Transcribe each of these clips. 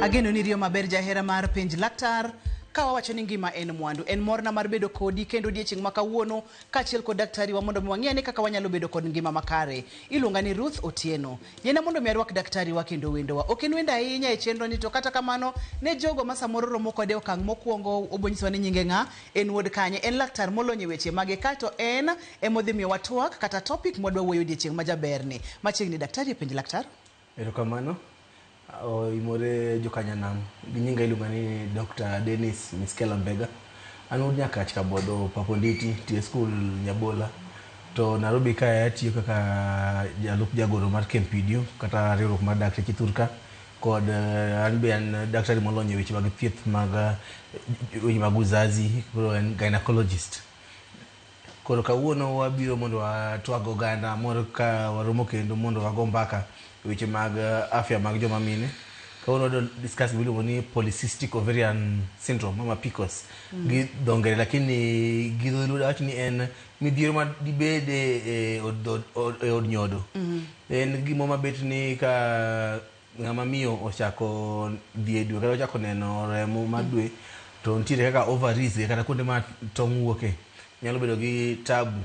Ageno ni riyo maber jahera mar Penj Laktar. Ka wawacho ni ngima en mwandu, en morna mar bedo kodi kendo odiechieng' ma kawuono kaachiel kod daktari wa mondo mi wang'i ane kaka wanyalo bedo kod ngima makare. Iluonga ni Ruth Otieno. Yiena mondo mi arwak daktari wa kendo wendowa. Ok en wendo ahinya e chenro ni to kata kamano ne jogo ma samoro romo kode e okang' mokwongo obonyisowa ni nyinge ng'a, en wuod kanye, en laktar molony e weche mage kaeto en emodhi miyowa twak kata topic mwadwa wuoyo odiechieng' ma jaberni. Machiegni daktari e Penj Laktar. Erokamano. Oimore jokanyanam. Gi nyinga iluonga ni Dr. Dennis Miskela Mbega. An wuod Nyakach Kabodho Paponditi, tie skul Nyabola. To Nairobi kae atiyo kaka jalup jagoro mar KMPDU kata riwruok mar dakteche thurka kod an be an daktari molony e weche mag thieth mag weche mag uzazi, koro en gynecologist. Koro kawuono wabiro mondo watwag oganda moro ka waromo kendo mondo wago mbaka e weche mag afya mag joma mine. Kawuono wadwa discuss gima iluongo ni polycystic ovarian syndrome ama PCOS gi dho ngere lakini gi dholuo dawach ni en midhiero ma dibede e od nyodo. En gimo mabet ni ka ng'ama miyo ochako dhi e dwe kata ochako neno remo mar dwe to nitiere kaka ovaries ge kata kuonde ma tong' wuoke nyalo bedo gi tabu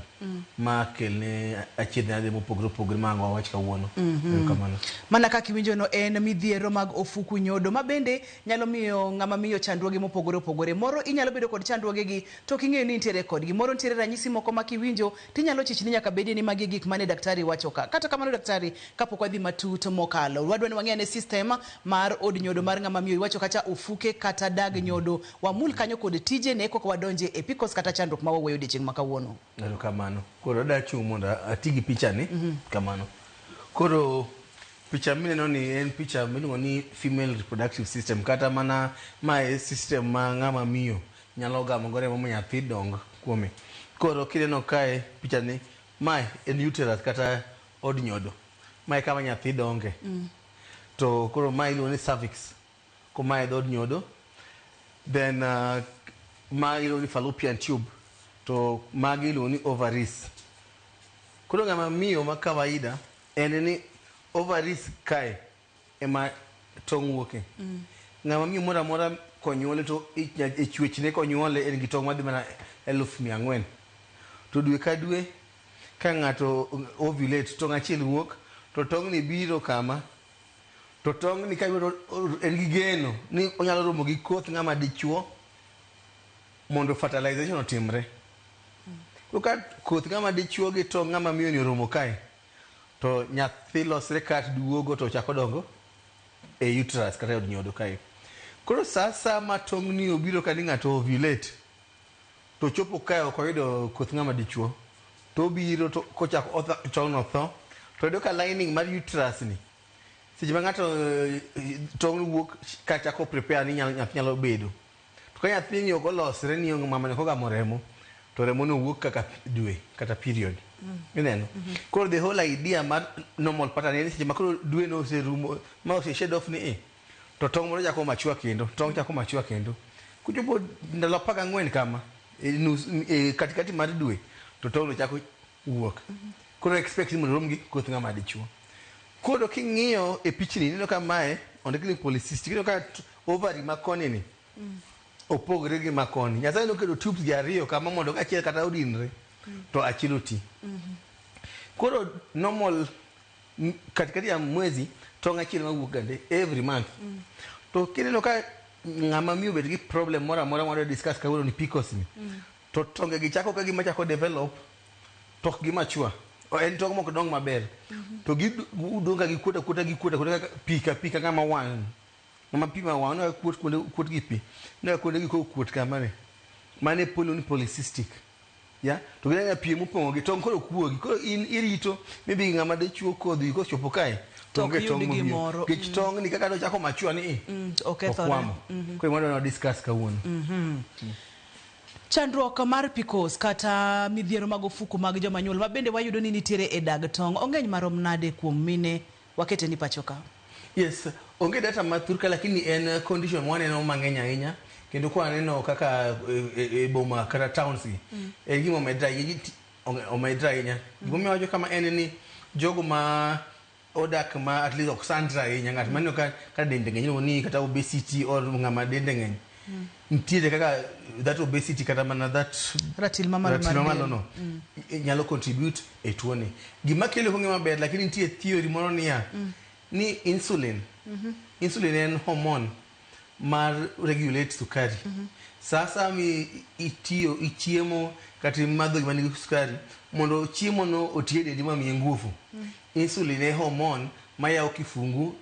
ma kelne achiedh nade mopogore opogore ma ang' wawach kawuono. Erokamano. Mana kaka iwinjo no en midhiero mag ofuku nyodo ma bende nyalo miyo ng'ama miyo chandruoge mopogore opogore. Moro inyalo bedo kod chandruoge gi to ok ing'eyo ni intiere kodgi. Moro nitiere ranyisi moko ma kiwinjo tinyalo chich ni nyaka bedie ni magi e gik mane daktari wacho ka. Kata kamano daktari, kapok wadhi matut mokalo, wadwa ni wang'e ane system mar od nyodo mar ng'ama miyo. Iwacho kacha ofuke kata dag nyodo. Wamul kanyo kod tijene koka wadonje e PCOS kata chandruok ma wawuoyo odiechieng' ma kawuono. Erokamano. Koro adwa chung' mondo ati gi picha ni. Kamano. Koro picha mineno ni en picha miluongo ni female reproductive system kata mana ma e system ma ng'ama miyo nyalo gamo go remo ma nyathi dong kuome. Koro kineno kae picha ni mae en uterus kata od nyodo. Mae kama nyathi donge. To koro mae iluongo ni cervix. Ko mae dhood nyodo. Then ma iluongo ni fallopian tube. To magi iluongo ni ovaries. Koro ng'ama miyo ma kawaida en ni ovaries kae ema tong' wuoke. Ng'ama miyo moro amora konyuole to e chwechne konyuole en gi tong' madhi mana 400,000. To dwe ka dwe ka ng'ato ovulate tong' achiel wuok to tong'ni biro kama to tong'ni ka en gi geno ni onyalo romo gi koth ng'ama dichuo mondo fertilization otimre. Koro ka koth ng'ama dichuo gi tong' ng'ama miyo ni oromo kae to nyathi losre kat duogo to chako dongo e uterus kata e od nyodo kae. Koro sa asaya ma tong'ni obiro ka ni ng'ato ovulate to chopo kae ok oyudo koth ng'ama dichuo to obiro to kochako tong'no tho to yudo ka lining mar uterus ni seche ma ng'ato tong' wuok ka chako prepare ni nyathi nyalo bedo to ka nyathini ok olosre ni mamani ok ogamo remo to remo no wuok kaka dwe kata period. Ineno? Koro the whole idea mar normal pattern en ni seche ma koro dwe no oserumo ma ose shed off ni i to tong' moro chako machua kendo tong' chako machua kendo kochopo ndalo 14 kama e nus e katikati mar dwe to tong' no chako wuok. Koro expect ni mondo orom gi koth ng'ama dichuo. Koro king'iyo e pichni ineno ka mae ondik ni polycystic. Ineno ka ovary ma koni ni opogre gi ma koni. Nyasaye noketo tubes gi ariyo kama mondo ka achiel kata odinre to achiel oti. Koro normal katikati ya mwezi tong' achiel mawuok gande every month. To kineno ka ng'ama miyo obet gi problem moro amora mwadwa discuss kawuono ni PCOS ni to tonge gi chako ka gima chako develop to ok gi mature. En tong' mok dong maber. To gidong ka gikuot akuota gikuot akuota kaka pi ka pi ka ng'ama wang'. Ng'ama pi ma wang' ineno ka kuot kuonde kuot gi pi. Ineno ka kuonde gi koro kuot kama ni. Mano e iluongo ni polycystic. Ya? To gineno pi emopong'o gi tong' koro kuogi. Koro in irito maybe ng'ama dichuo kodhi kochopo kae to To ok onge tong' yud mobiro. gimoro. Nikech tong' ni kaka nochako mature ni i Okethore. okwamo. Koro ema wadwa ni wa discuss kawuono. Chandruok mar PCOS kata midhiero mag ofuku mag joma nyuol ma bende wayudo ni nitiere e dag tong' ong'eny marom nade kuom mine wakete ni pacho ka? Yes, onge data mathur ka lakini en condition mwaneno mang'eny ahinya kendo kwa waneno kaka e boma kata towns gi en gima omedre ahinya, omedre ahinya. Gimomiyo awacho kama en ni jogo ma odak ma at least ok sandre ahinya ng'at maneno ka dende ng'eny iluongo ni kata obesity or ng'ama dende ng'eny nitiere kaka that obesity kata mana that Ratil mamalo ratil mar mamalo del. no nyalo contribute e tuoni. Gima kele ok ong'e maber, lakini nitie theory moro niya ni insulin insulin en hormone mar regulate sukari. Sa asaya mi itiyo ichiemo kata imadho gima nigi sukari mondo chiemo no oti e dendi mamiye nguvu, insulin e hormone mayawo kifungu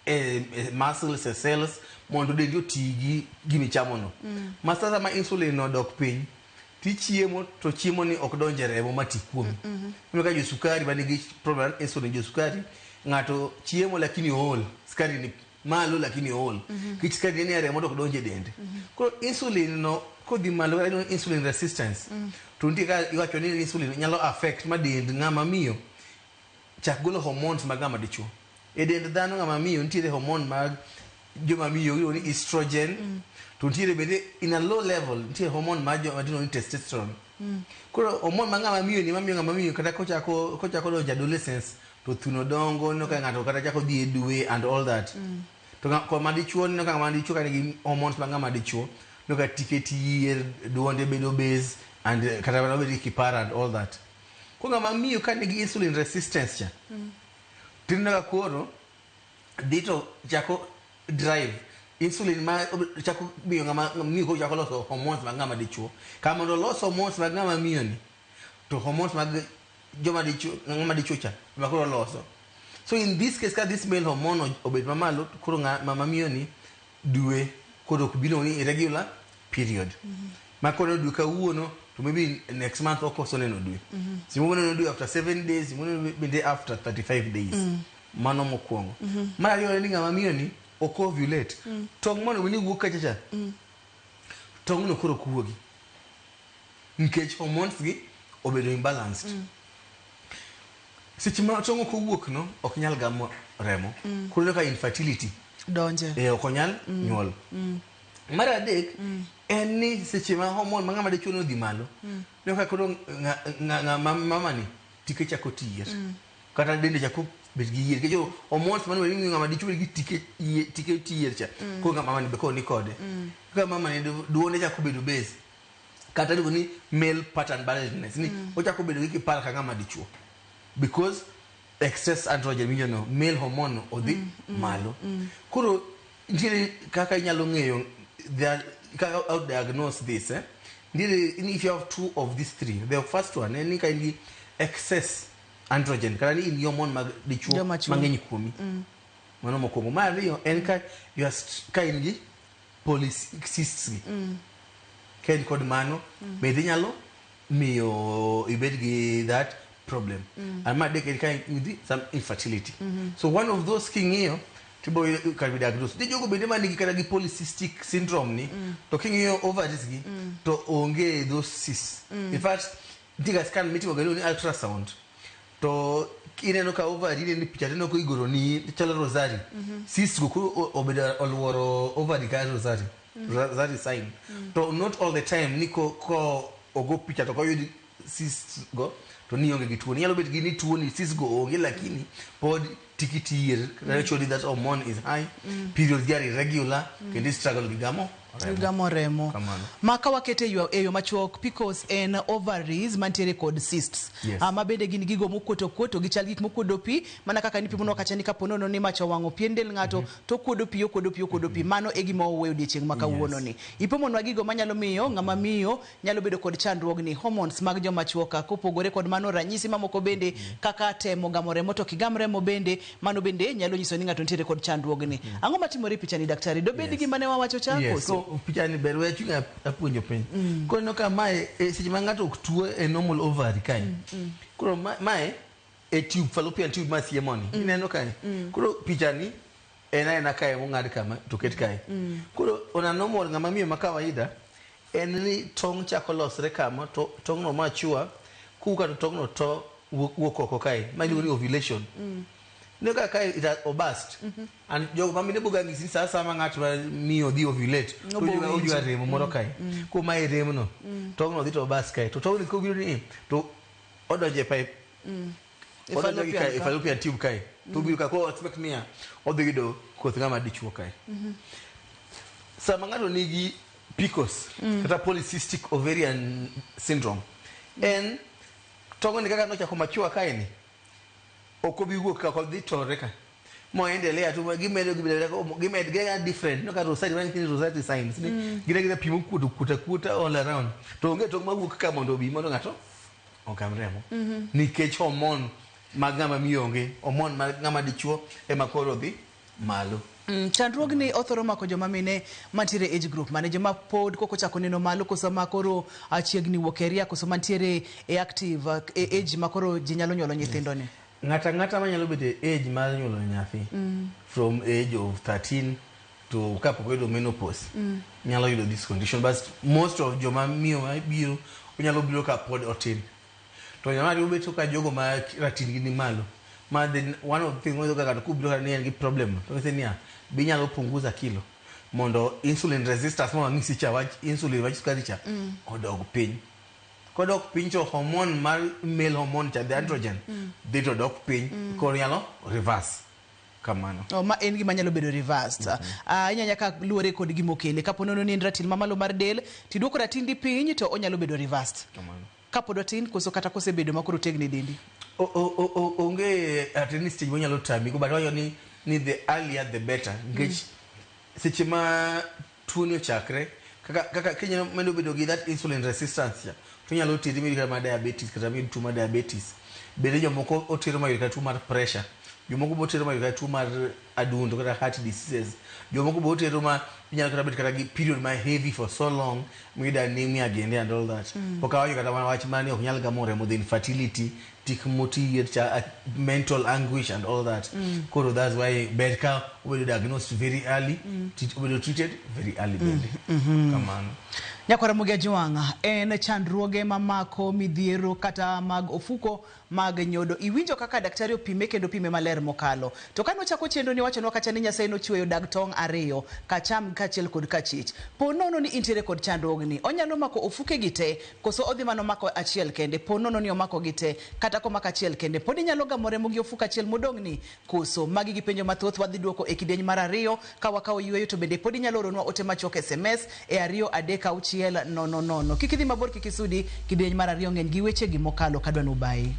e muscles, e cells, mondo dendi oti gi gimichamo no. Ma sasa ma insulin no dok piny, tichiemo to chiemo ni ok donj e remo mati kuomi. Ineno ka josukari manigi problem mar insulin, josukari ng'ato chiemo lakini ool, sukari ni malo lakini ool, nikech sukari ni e remo to ok donj e dende. Koro insulin no kodhi malo kata iluongo ni insulin resistance, to nitie kaka iwacho ni insulin nyalo affect ma dend ng'ama miyo chak golo hormones mag ng'ama dichuo. E dend dhano ng'ama miyo nitiere hormone mag joma miyo iluongo ni estrogen, to nitiere bende in a low level nitiere hormone mar joma iluongo ni testosterone. Koro hormone ma ng'ama miyo ni mamiyo ng'ama miyo kata kochako donjo adolescence to thuno dongo, ineno ka ng'ato kata chako dhi e dwe and all that. To koma dichuo ineno ka ng'ama dichuo ka nigi hormones mag ng'ama dichuo, ineno ka tike tiyier, duonde bedo bass and kata mana bedo gi kipara and all that. Koro ng'ama miyo ka nigi insulin resistance cha, tineno ka koro dhi to chako drive insulin ma chako miyo ng'ama miyo koro chako loso hormones mag ng'ama dichuo. Kar mondo olos hormones mag ng'ama miyo ni, to hormones mag joma dichuo, ng'ama dichuo cha ema koro loso. So in this case ka this male hormone obet mamalo, to koro ng'ama miyo ni dwe koro ok bi iluongo ni irregular period. Ma koro dwe kawuono to maybe next month okoso neno dwe. Samoro oneno dwe after 7 days, samoro oneno bende after 35 days. Mano mokwongo. Mar ariyo en ni ng'ama miyo ni ok ovulate. Tong' monego bed ni wuok kacha cha, tong' no koro ok wuogi. Nikech hormones gi obedo imbalanced. Seche ma tong' ok owuok no, ok nyal gamo remo. Koro ineno ka infertility. Donje. Ok onyal nyuol. Mar adek en ni seche ma hormone ma ng'ama dichuo no odhi malo, ineno ka koro ng'ama mama ni tike chako tiyer. Kata dende chako bet gi yier. Nikech hormones mane miyo ng'ama dichuo bedo gi tike tike tiyer cha. Koro ng'ama mama ni be koro ni kode. Kaka mama ni duonde chako bedo bass. Kata iluongo ni male pattern baldness ni ochako bedo gi kipara ka ng'ama dichuo. Because excess androgen winjo no male hormone no odhi malo. Koro nitiere kaka inyalo ng'eyo kaka how diagnose this, eh? Nitiere if you have two of these three. The first one en ni ka in gi excess androgen kata ni in gi hormone mag dichuo mang'eny kuomi. Mano mokwongo. Mar ariyo en ka you are ka in gi polycysts gi. Ka in kod mano, bende inyalo miyo ibed gi that problem. And mar adek en ka in gi some infertility. So one of those king'iyo tibo can be diagnosed. Nitie jogo bende manigi kata gi polycystic syndrome ni, to king'iyo ovaries gi, to onge those cysts. In fact, nitie ga scan mitimo ga iluongo ni ultrasound. To ineno ka ovary ineno picha tineno ka igoro ni chalo rosary. Cysts go koro obedo oluoro ovary ka rosary. Rosary sign. To not all the time ni ko ogo picha to koyud cysts go to ni onge gi tuo. Nyalo bet gi ni tuo ni cysts go onge lakini pod tiki tiyer. Actually that hormone is high. Periods are irregular. Kendo struggle gi gamo remo. Gamo remo. Kamano. Ma ka wakete e yo machuok, PCOS en ovaries mantiere kod cysts. Yes. Ma bende gin gigo mokuoto kuoto, gichal gik mokuodo pi, mana kaka nipimonwa kacha ni kapo nono ni mach owang'o pien del ng'ato, to okuodo pi, okuodo pi, okuodo pi. Mano e gima wawuoyo odiechieng' ma kawuono ni. Ipimonwa gigo manyalo miyo ng'ama miyo nyalo bedo kod chandruogni, hormones mag joma chuo ka. Kopogore kod mano, ranyisi mamoko bende kaka temo gamo remo to kigam remo bende, mano bende nyalo nyiso ni ng'ato nitiere kod chandruogni. Ang'o matimore e pichani, daktari? Dobed gima ne wawacho cha? Yes. Koso? So, pichani ber we achung' apuonjo piny. Koro ineno ka mae, seche ma ng'ato ok tuo e normal ovary kae. Koro mae e tube, fallopian tube ma siemoni. Ineno kae? Koro pichani en aena kae mong'ad kama to ket kae. Koro on a normal ng'ama miyo ma kawaida en ni tong' chako losre kama to tong'no mature kuka to tong'no to wuok oko kae. Ma iluongo ni ovulation. Ineno ka kae it has obust. And jogo ma mine boga ng'isi ni sa asaya ma ng'at ma miyo dhi ovulate, to Obo oywa winjo. remo moro kae. Koro mae remno. Tong'no dhi to obust kae. To tong'ni kobiro ni to odonjo e pipe. E fallopian e fallopian tube kae to biro ka koro expect niya odhi yudo koth ng'ama dichuo kae. Sama ng'ato nigi PCOS kata polycystic ovarian syndrome, en tong'ni kaka nochako machua kae ni ok obi wuok ka, ok odhi tore ka moendelea tu gimedo gimedo gimedo gimedo different no ka rosary wan nyithindo rosary signs ni gine gine pi mokuodo kuota kuota all around to onge tong' mawuok ka mondo obi mondo ng'ato okam remo nikech hormone mag ng'ama miyo onge, hormone mag ng'ama dichuo ema koro dhi malo. Chandruogni othoro mako joma mine mantiere age group mane, joma pod kok ochako neno malo koso ma koro chiegni wuok e ria koso mantiere e active e age ma koro ji nyalo nyuolo nyithindo ni? Ng'ata ang'ata manyalo bedo e age mar nyuolo nyathi from age of 13 to kapok oyudo menopause nyalo yudo this condition, but most of joma miyo mabiro onyalo biro ka pod otin to joma beto ka jogo ma ratil gi ni malo ma then one of the things moyudo kaka kubiro ka ni en gi problem to ng'ise niya be inyalo punguza kilo mondo insulin resistance ma wang'isi cha wach insulin wach sukari cha odog piny. Kodok piny to hormone mar male hormone cha, the androgen, dhi to dok piny koro nyalo reverse kamano. Oh, ma en gima nyalo bedo reversed. Inya nyaka luwore kod gimokele. Kapo nono ni en ratil mamalo mar del, tiduoko ratindi piny to onyalo bedo reversed. Kamano. Kapod otin koso kata kosebedo makoro otegno e dendi. Onge at any stage monyalo tami go, but wacho ni the earlier the better nikech seche ma tuoni ochakre kaka kinyalo medo bedo gi that insulin resistance cha to nyalo teri miyud kata mar diabetes kata miyud tuo mar diabetes. Bende jomoko otero mayud kata tuo mar pressure, jomoko be otero mayud kata tuo mar adundo kata heart diseases, jomoko be otero ma inyalo kata bet kata gi period ma heavy for so long miyud anemia gende and all that. Pok awacho kata mana wach mar ni ok nyal gamo remo, the infertility tik moti cha mental anguish and all that. Koro that's why ber ka obedo diagnosed very early, obedo treated very early bende kamano. Nyakwara Mugia Jwang', en chandruoge mamako midhiero kata mag ofuko mag nyodo. Iwinjo kaka daktari opime kendo pime maler mokalo. To kane ochako chenro ni wachonwa kacha ni Nyasaye nochweyo dag tong' ariyo, kacham kaachiel kod kachich. Po nono ni intiere kod chandruogni, onyalo mako ofuke gi te koso odhi mana mako achiel kende. Po nono ni omako gi te kata komako achiel kende, pod inyalo gamo remo gi ofuko achiel modong' ni koso? Magi gi penjo mathoth wadhi duoko e kidieny mar ariyo ka wakawo yueyo, to bende pod inyalo oronwa ote machuok SMS e 236 000. Kik idhi mabor, kik isudi, kidieny mar ariyo ng'eny gi weche gi mokalo kadwa nubayi.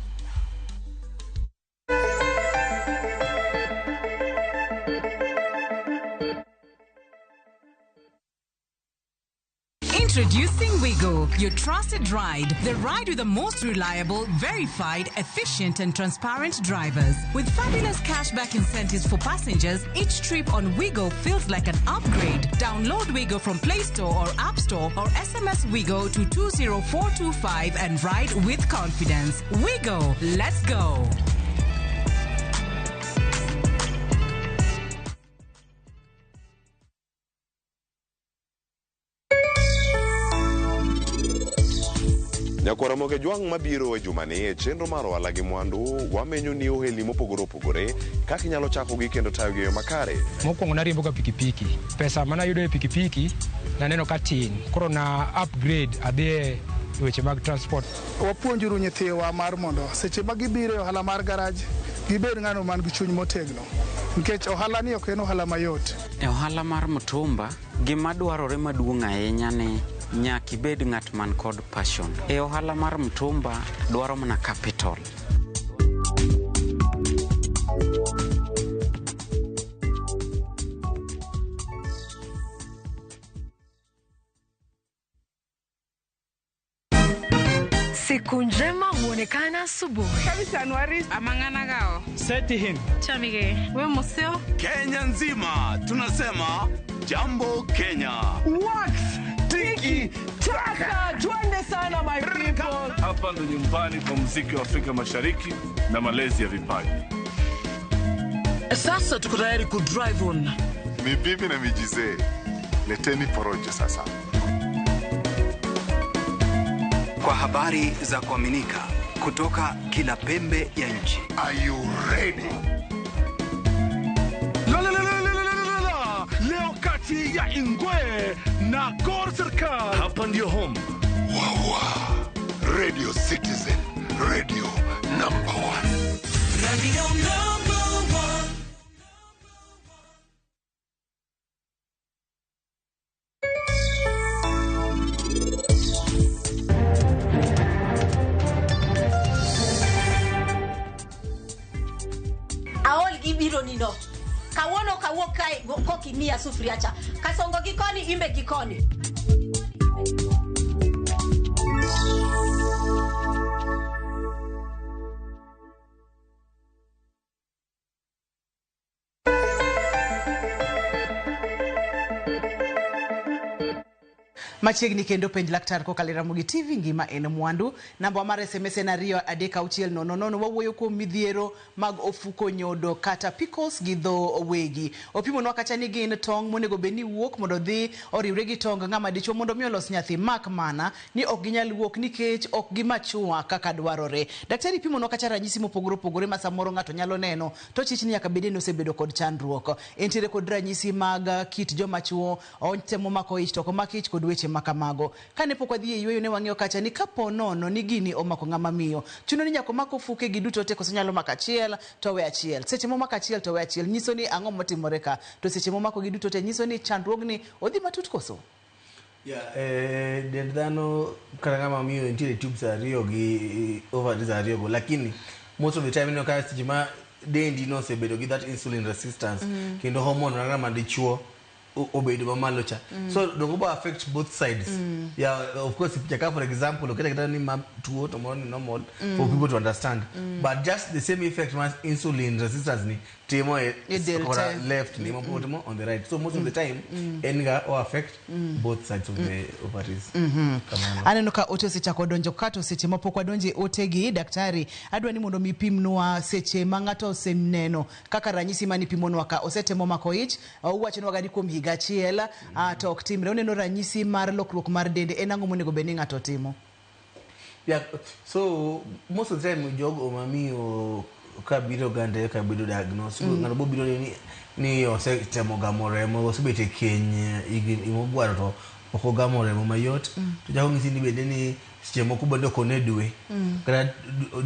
Introducing Wigo, your trusted ride. The ride with the most reliable, verified, efficient, and transparent drivers. With fabulous cashback incentives for passengers, each trip on Wigo feels like an upgrade. Download Wigo from Play Store or App Store or SMS Wigo to 20425 and ride with confidence. Wigo, let's go. Nyakwara Moge Jwang' mabiro e jumani e chenro mar ohala gi mwandu wamenyo ni ohelni mopogore opogore kaka inyalo chakogi kendo tayogi e yo makare. Mokwongo nariembo ga pikipiki. Pesa manayudo e pikipiki naneno ka tin. Koro na upgrade adhi e weche mag transport. Wapuonjuru nyithiwa mar mondo seche ma gibiro e ohala mar garaj gibed ng'ano man gi chuny motegno nikech ohala ni ok en ohala mayot. E ohala mar mtumba, gima dwarore maduong' ahinya ni nyaka ibed ng'at man kod passion. E ohala mar mtumba dwaro mana capital. Siku njema huonekana asubuhi. Chamige. We museo. Kenya nzima tunasema jambo Kenya. Wax tiki taka, twende sana my people. Hapa ndo nyumbani kwa muziki wa Afrika Mashariki na malezi ya vipaji. Sasa tuko tayari ku drive on. Ni bibi na mijizee, leteni porojo sasa. Kwa habari za kuaminika kutoka kila pembe ya nchi. Are you ready? La, la, la, la, la, la, la, la. Leo kati ya Ingwe na Gor Serikal. Hapa ndio home. Wawa. Radio Citizen, radio number one. Radio number one. Aol gi biro nino. Kawuono ok awuog kae kok imiya sufuria cha. Kasongo gi koni imbe gi koni. Machiegni kendo penj laktar kokalo e Ramogi TV ngima en mwandu. Namba mar SMS en 23600. Wawuoyo kuom midhiero mag ofuko nyodo kata PCOS gi dho wegi. Opimonwa kacha ni gin tong' monego bed ni wuok mondo dhi oriwre gi tong ng'ama dichuo mondo mi olos nyathi, mak mana ni ok ginyal wuok nikech ok gimachua kaka dwarore. Daktari pimonwa kacha ranyisi mopogore opogore ma samoro ng'ato nyalo neno to chich ni nyaka bed ni osebedo kod chandruok. Entiere kod ranyisi mag kit joma chuo, otemo mako ich to ok omak ich kod weche makamago. Kane pok wadhi e yueyo ne wang'iyo kacha ni kapo nono ni gini omako ng'ama miyo, chuno ni nyaka omak ofuke gi duto te koso nyalo mako achiel to owe achiel. Seche momako achiel to owe achiel nyiso ni ang'o motimore ka, to seche momako gi duto te nyiso ni chandruogni odhi matut koso? Yeah, dend dhano kata ng'ama miyo nitiere tubes ariyo gi ovaries ariyo go, lakini most of the time ineno ka seche ma dendi nosebedo gi that insulin resistance kendo hormone mar ng'ama dichuo obedo mamalo cha, so dongo bo affect both sides. Yeah, of course picha for example oketa kata ni ma tuo to moro ni normal for people to understand, but just the same effect ma insulin resistance ni timo e E del kora te. left ni moko timo on the right, so most of the time en ga o affect both sides of the ovaries. Kamano. Aneno ka ote osechako donjo ka, to seche ma pok wadonjo e otegi, daktari, adwa ni mondo mi pimnwa seche ma ng'ato oseneno kaka ranyisi mane ipimonwa ka osetemo mako ich, uwachonwa ga ni kuom higa achiel, to ok timre. Oneno ranyisi mar lokruok mar dende, en ang'o monego bed ni ng'ato timo? Yeah, so most of the time jogo mamiyo ka biro gande ka bedo diagnosed, ng'ato bobiro ni osetemo gamo remo, osebet e keny higni mogwaro to ok ogamo remo mayot, to chako ng'isi ni bende ni seche moko bende ok one dwe, kata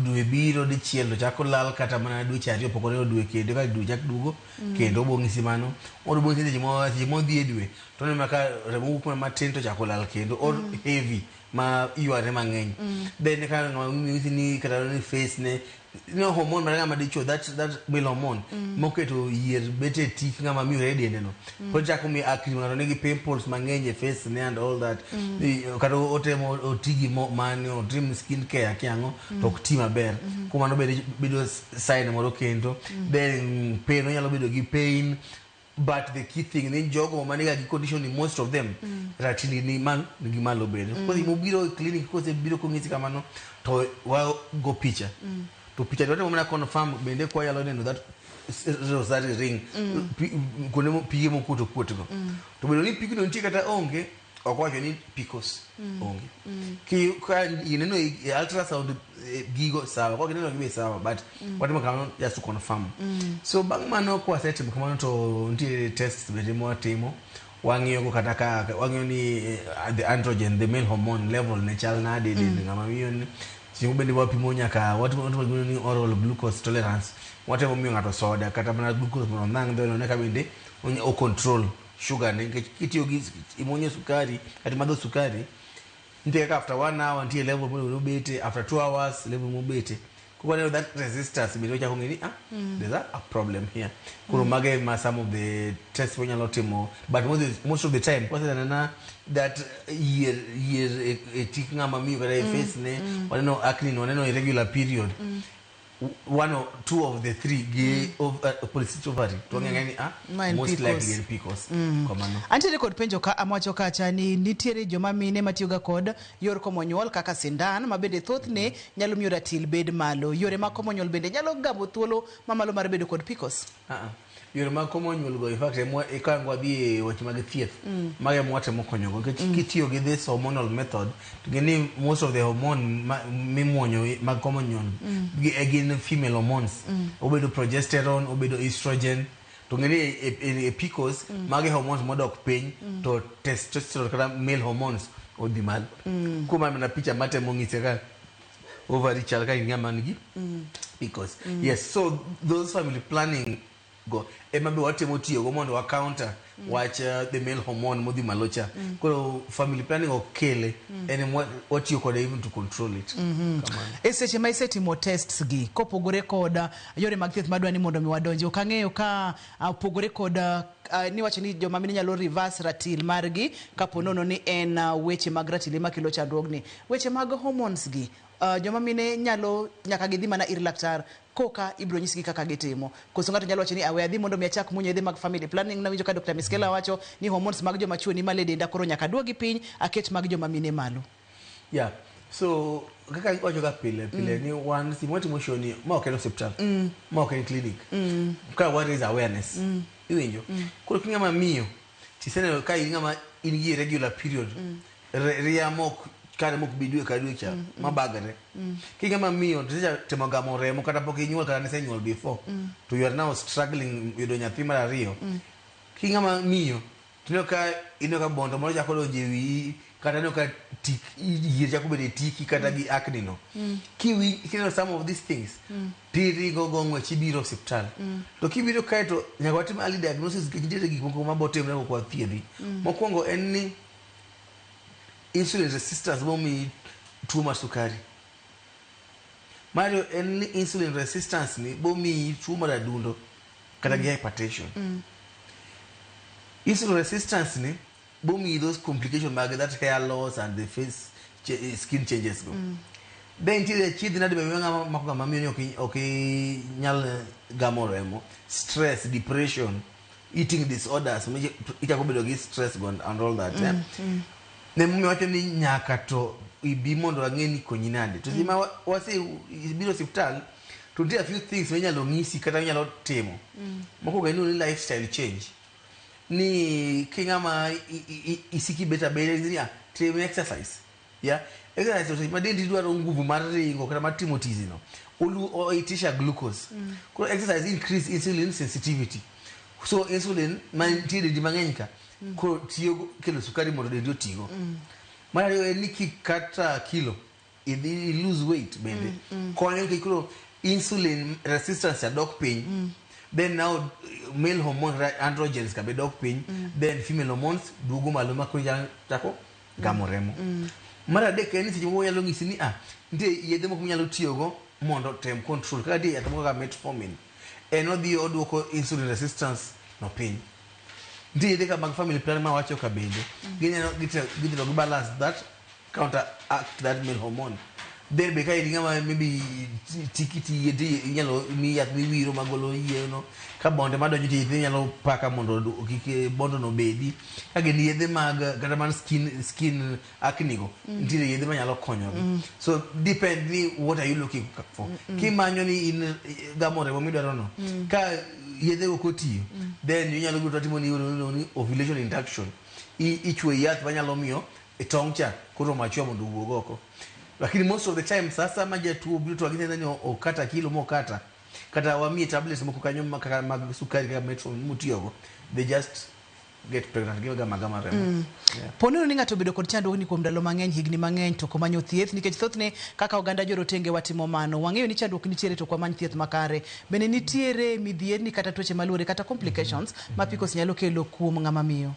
dwe biro dichiel to chako lal, kata mana dweche 2 pok oneno dwe kendo ka dwe chak duogo kendo obo ng'isi mano. Or obo ng'isi seche modhi e dwe to oneno ka remo wuok mana matin to chako lal kendo, or heavy ma yware mang'eny. Then ka ng'ama ng'isi ni kata ni face ne no hormone mar ng'ama dichuo, that male hormone moketo yier bet e tik ng'ama miyo e dende no, pod chako miyo acne, ng'ato nigi pimples mang'eny e face ne and all that. Kata otemo oti gi mo mane otim skin care kia ang'o to ok ti maber. Kuom mano bedo sign moro kendo. Then pain, onyalo bedo gi pain, but the key thing ni jogo maniga gi condition ni most of them ratili ni man nigi malo bende. Kose mobiro e clinic, kose biro kong'isi kamano to wa go picha, to picha to watemo mana confirm bende kwa nyalo neno that rosary ring, kuonde pige mokuot okuot go. To bedo ni pigno nitie kata onge, ok wacho ni PCOS onge. Ki ka ineno e ultrasound, gigo sawa, kwa kineno gibe sawa, but watimo kamano just to confirm. So bang' mano kwasetimo kamano to nitie tests bende mwatimo, wang'iyo go kata ka wang'iyo ni the androgen, the male hormone level ne chal nade e dend ng'ama miyo ni. Seche moko bende wapimo nyaka watimo gimiluongo ni oral glucose tolerance, watemo miyo ng'ato soda kata mana glucose mondo ondhang' dhoge one ka bende o control sugar ne, nikech kitiyo gi imuonyo sukari kata imadho sukari, nitie kaka after 1 hour nitie level monego obete, after 2 hours level mobete. Koro waneno that resistance bende wachako ng'e ni there's a problem here. Koro mago ema some of the tests wanyalo timo, but most of the time kwasenena that yier yier e tik ng'ama miyo kata e face ne, waneno acne, waneno irregular period, one or two of the three gi polycystic ovary, to wang'eyo ni Ma en most PCOS. likely en PCOS. Kamano. Antiere kod penjo ka amawacho kacha ni nitiere joma mine matiyoga kod yor komo nyuol kaka sindan, ma bende thothne nyalo miyo ratil bed malo. Yore mag komo nyuol bende nyalo gamo thuolo mamalo mar bedo kod PCOS? Yore mag komo nyuol go, in fact, emwa ka wadhi e weche mag thieth, mago ema watemo konyogo, nikech kitiyo gi this hormonal method to gini most of the hormone mimuonyo mag komo nyuol gin female hormones, obedo progesterone, obedo estrogen, to ng'e ni e PCOS magi hormones modok piny to testosterone kata male hormones odhi malo. Kuom mano mana picha matemo ng'ise ka ovary chal ka in ng'ama nigi PCOS. Yes, so those family planning go ema be watemo tiyogo mondo wa counter wach the male hormone modhi malo cha. Koro family planning ok kele, en ema watiyo kode even to control it. Kamano. E seche ma isetimo tests gi kopogore kod yore mag thieth madwa ni mondo mi wadonji, ok ang'eyo ka opogore kod niwacho ni joma mine nyalo reverse ratil margi kapo nono ni en weche mag ratil ema kelo chandruogni. Weche mag hormones gi, joma mine nyalo nyaka gidhi mana ir laktar koka ibiro nyisgi kaka gitimo. Koso ng'ato nyalo wacho ni awe adhi mondo mi achak muonyo yedhe mag family planning. Nawinjo ka Dr. Miskela wacho ni hormones mag joma chuo ni malo e denda, koro nyaka aduogi piny aket mag joma mine malo. Yeah. So kaka iwacho ga pile pile ni wan seche watimo show ni ma ok en osiptal, ma ok en clinic. Ka wa raise awareness. Iwinjo? Koro ka ng'ama miyo tiseneno ka in ng'ama in gi irregular period, ria mok kare mok bi dwe ka dwe cha mabagre. Ka ng'ama miyo to isecha temo gamo remo kata pok inyuol kata nisenyuol before, to you are now struggling yudo nyathi mar ariyo. Ka ng'ama miyo to ineno ka bondo moro chako donjo e wiyi kata ineno ka tik yier chako bedo e tiki kata gi acne no. Kineno some of these things, tiringo go ng'wech ibiro osiptal. To kibiro kae to nyaka watim early diagnosis nikech nitiere gik moko mabotimre mok wathiedhi. Mokwongo en ni insulin resistance momiyi tuo mar sukari. Mar ariyo en ni insulin resistance ni bomiyi tuo mar adundo kata gi hypertension. Insulin resistance ni bomiyi those complications mag that hair loss and the face skin changes go. Then nitiere achiedh nade be ng'ama mako ng'ama miyo ni ok inyal gamo remo, stress, depression, eating disorders, ichako bedo gi stress go and all that. Ne momiyo wacho ni nyaka to ibi mondo ang'e ni konyi nade. To seche ma wase biro osiptal to nitie a few things minyalo ng'isi kata minyalo timo. Mokwongo en ni lifestyle change. Ni king'ama isiki bet abeda ni tim exercise. Yeah. Exercise to seche ma dendi dwaro nguvu mar ringo kata mar timo tizi no, oitisha glucose. Koro exercise increase insulin sensitivity. So insulin mantie e dendi mang'eny ka koro tiyo kelo sukari mondo dendi otigo. Mar ariyo en ni kikata kilo idhi lose weight bende konyo nikech koro insulin resistance cha dok piny. Then now male hormone androgens ka be dok piny, then female hormones duogo malo ma koro chako gamo remo. Mar adek en ni seche moko nyalo nyisi ni nitie yedhe moko minyalo tiyogo mondo tem control kaka nitie yath moko kaka metformin, en odhi oduoko insulin resistance no piny. Nitie yedhe kaka mag family planning mawacho ka bende ginyalo gidhi to gi balance that, counteract that male hormone. Then be ka in ng'ama maybe tiki tiye to inyalo miyi yath miwiro magolo yieno ka bonde madonjo to inyalo paka mondo kik bondo no bedi. Ka gin yedhe mag kata man skin acne go, nitiere yedhe manyalo konyogi. So depend ni what are you looking for. Kimanyo ni in gamo remo midwaro no, ka yedhe go kotiyo, then inyalo biro to watimo ni ovulation induction. Ichwe yath manyalo miyo e tong' cha koro machua mondo owuog oko. Lakini most of the time sasa ma jatuo biro to wagineno ni okata kilo mokata kata wamiye tablets moko kanyo kaka mag sukari kaka metformin motiyogo, they just get pregnant, gigamo agama remo. Yeah. Po nono ni ng'ato obedo kod chandruogni kuom ndalo mang'eny, higni mang'eny, to ok omanyo thieth, nikech thothne kaka oganda jorotenge watimo mano. Wang'eyo ni chandruok nitiere to ok wamany thieth makare. Bende nitiere midhierni kata tuoche maluore kata complications ma PCOS nyalo kelo kuom ng'ama miyo?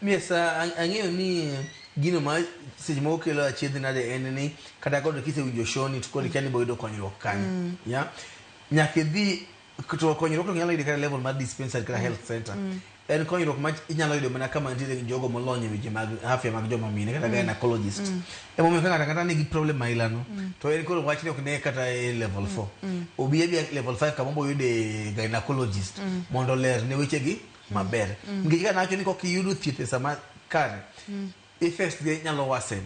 Yes, ang'eyo ni gino ma seche moko kelo achiedh nade en ni kata kod kisewinjo show ni to koro ikia ni iboyudo konyruok kanye. Yeah. Nyaka idhi to konyruok to inyalo yudo kata level mar dispensary kata health center. En konyruok ma inyalo yudo mana kama nitiere jogo molony e weche mag afya mag joma mine kata gynecologist. Emomiyo ka ng'ato ang'ata nigi problem aila no, to en koro wachni ok ne kata e level 4. Obi abiya level 5 kama oboyude gynecologist mondo olerne wechegi maber. Nikech ka nawacho ni kok iyudo thieth e sama kare, effects ge nyalo worsen.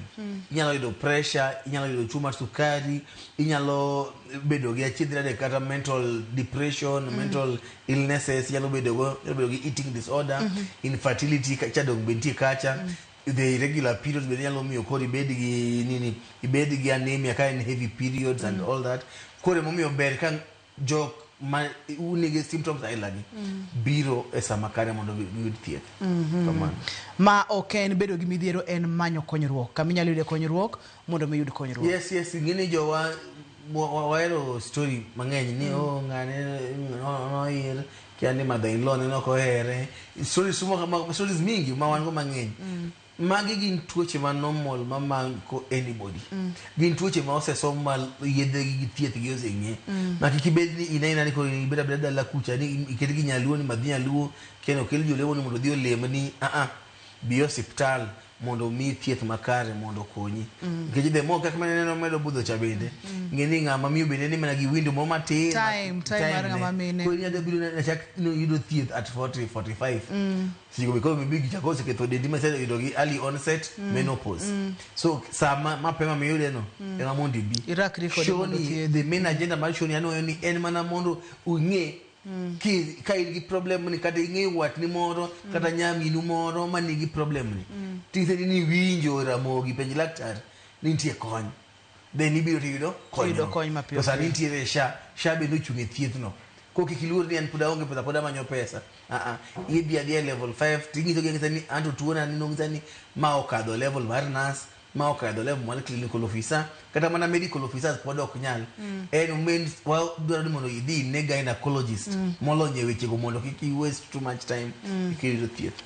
Inyalo yudo pressure, inyalo yudo tuo mar sukari, inyalo bedo gi achiedh nade kata mental depression, mental illnesses, inyalo bedo go, inyalo bedo gi eating disorder, infertility cha dong be nitie kacha. The irregular periods bende nyalo miyo koro ibed gi nini, ibed gi anemia ka en heavy periods and all that. Koro emomiyo ber ka jok ma nigi symptoms aila gi biro e sama kare mondo giyud thieth. Kamano. Ma ok en bedo gi midhiero, en manyo konyruok. Kama inyalo yude konyruok mondo mi iyud konyruok. Yes, ing'eni jowa wahero story mang'eny ni oh ng'ane noir kia ni mother in law ne ok ohere. Stories stories mingi ma wan go mang'eny. Magi gin tuoche ma normal ma mako anybody. Gin tuoche ma osesom ma yedhe gi thieth gi oseng'e. Ma kik ibed ni in aina ni koro ibed abeda dala kucha ni iket gi nyaluo ni madh nyaluo kendo okel jolemo ni mondo odhi olemni. Bi osiptal mondo omiyi thieth makare mondo okonyi. Nikech the more kaka maneno medo budho cha bende, ng'e ni ng'ama miyo bende ni mana gi window moro matin. Time mar ng'ama mine. Koro inyalo biro na chak yudo thieth at 40, 45. Seche go because maybe gichako oseketho dendi ma iseyudo gi early onset menopause. So sama mapema miyude no, ema mondo ibi. Irakri kode Show mondo ni thiedhi. the main agenda mar show ni aneno ni en mana mondo ung'e ka in gi problem ni kata ing'eyo watni moro kata nyaminu moro manigi problem ni. Ting'ise ni iwinjo Ramogi penj laktar ni nitie kony. Then ibiro tiyudo kony. Iyudo kony mapiyo To sani piyo. nitiere SHA, SHA bende ochung' e thieth no. Koro kik iluor ni an pod aonge pesa pod amanyo pesa. Idhi adhiya e level 5 ting'iso gi ang'isa ni anto tuona ni nong'isa ni ma okadho level mar nurse, ma okadho level mar clinical officer, kata mana medical officers pod ok nyal. En main wadwaro ni mondo idhi ine gynecologist molony e wechego mondo kik i waste too much time kiyudo thieth.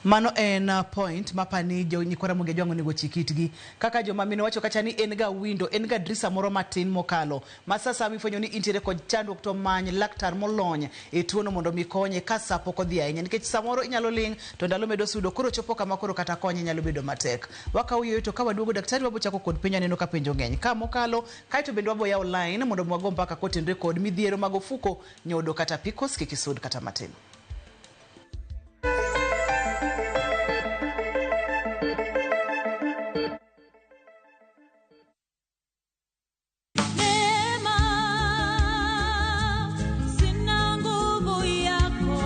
Mano en point mapani jo nyikwa Ramogi Ajwang' onego chik itgi. Kaka joma mine wacho kacha ni en ga window, en ga drisa moro matin mokalo. Ma sasa mifwenyo ni intiere kod chandruok to many laktar molony e tuono mondo mi konye ka sa pok odhi ahinya. Nikech samoro inyalo ling' to ndalo medo sudo, koro chopo kama koro kata konye nyalo bedo matek. Wakawo yueyo to ka waduogo daktari wabo chako kod penjo, aneno ka penjo ng'eny. Ka mokalo, kaeto bende wabo yawo line mondo mi wago mbaka kotenre kod midhiero mag ofuko, nyodo kata PCOS kik isud kata matin. Neema, sina nguvu yako.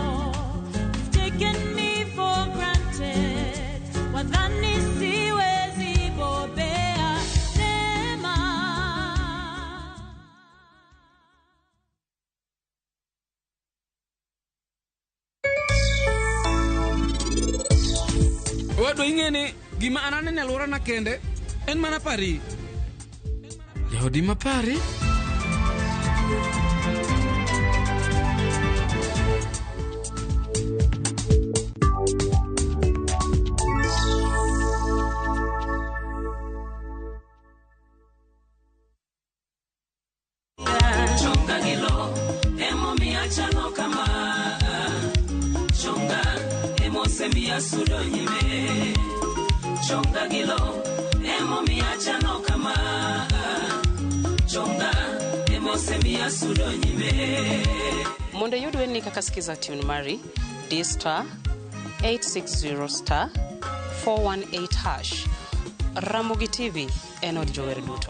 You've taken me for granted. Wadhani siwezi bobea. Neema. Owadwa ing'e ni gima an aneno e alworana kende en mana Paris. Jaodi ma Paris? Chonga gi lo, emomiyo achalo kama. Chonga, emosemiyo asudo nyime. Chonga gi lo, emomiyo achalo kama. Chonga, emosemiyo asudo nyime. Mondo iyud wendni kaka Skiza Tune mari, di star 860 star 418 hash. Ramogi TV en od jower duto.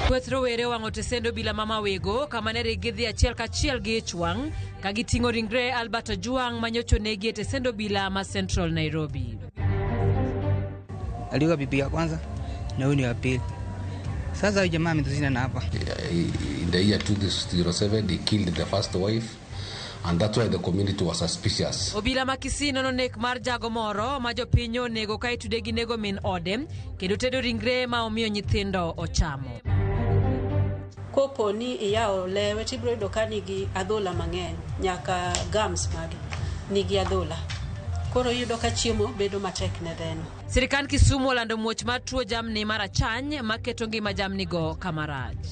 Kweth rowere owang'o tesend obila ma Mawego kama ne rig gidhi achiel kachiel gi ich wang' ka giting'o ringre Albert Ojwang' manyocha onegi e tesend obila ma Central Nairobi. Aliua bibi ya kwanza na huyu ni wa pili. Sasa huyu jamaa ametushinda na hapa. In the year 2007 he killed the first wife, and that's why the community was suspicious. Obila ma Kisii nono nek mar jago moro ma jopiny onego ka itude gi nego min ode kendo tedo ringre ma omiyo nyithindo ochamo. Kopo ni iyawo lewe tibiro yudo ka nigi adhola mang'eny, nyaka gums mage nigi adhola. Koro iyudo ka chiemo bedo matek ne dheno. Sirikand Kisumu olando muoch mar tuo jamni mar achany maketo ngima jamni go kama rach.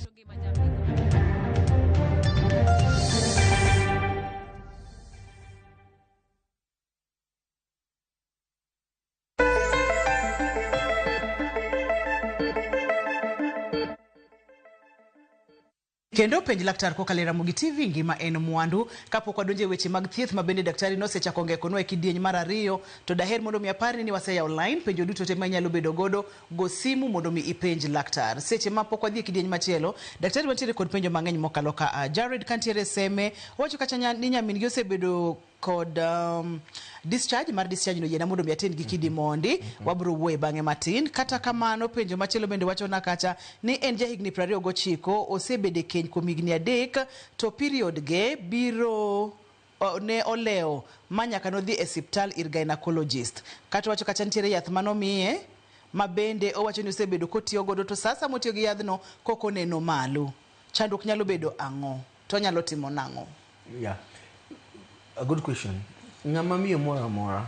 Kendo penj laktar kokalo e Ramogi TV, ngima en mwandu. Kapok wadonjo e weche mag thieth ma bende daktari nosechako ngekonwa e kidieny mar ariyo, to daher mondo mi aparni ni waseyawo line, penjo duto te ma inyalo bedo godo, go simu mondo mi ipenj laktar. Seche ma pok wadhi e kidieny machielo, daktari wantiere kod penjo mang'eny mokalo ka. Jared kantiere Seme, owacho kacha ni nyamin gi osebedo kod discharge mar discharge no yiena mondo mi aten gi kidi mondi. Wabiro wuoye bang'e matin. Kata kamano, penjo machielo bende wachona kacha ni en jahigni 29, osebedo e keny kuom higni 3, to period ge biro ne olewo ma nyaka nodhi e siptal ir gynecologist. Kata wacho kacha nitiere yath manomiye ma bende owacho ni osebedo kotiyo godo, to sasa motiyo gi yadhno kok oneno malo. Chandruok nyalo bedo ang'o? To onyalo timo nang'o? Yeah. A good question. Ng'ama miyo moro amora